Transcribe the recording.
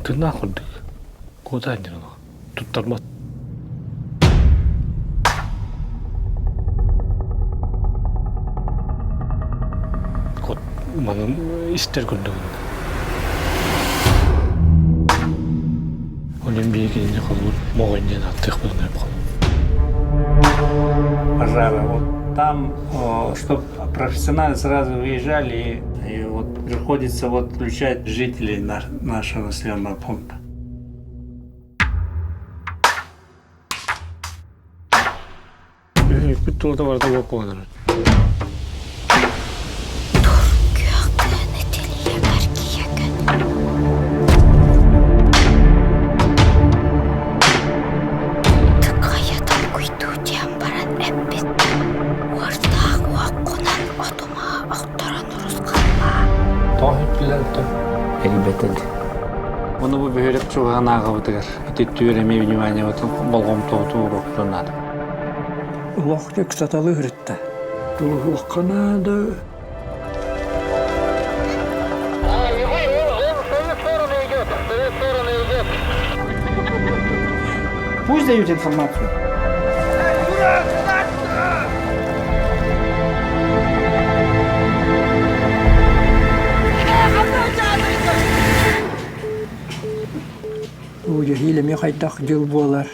Тыыннаах курдук. Куотаан диэн олох. Туттарбат. Кот манын истэр курдук. Онон биһиги кинини холбуур моҕой диэн ааттыахпытын сөп Пожара. Вот там, чтобы профессионалы сразу выезжали, и, и вот приходится вот включать жителей нашего населенного пункта. Үһүкпүт туота барыта буолуп Күөх тыаны тилийэ кэргийэкэн Тыкайа толкуйдуу диэн баран эппит Уордаах уоххунан отумаһа охторон урусхаллаа Тоҕо иһиттилэр Элбэтин. Ону бу бөһүөлэк чугаһын ааҕабытыгар ити түөр эмиэ вниманиебытын болҕомтобутун уруохпутун наада. Олох ыксаталы үһүрүттэ. Тулуһуохха наада. Пусть дают информацию. Уу дьэһиил эмиэ хайдах дьыл буолар.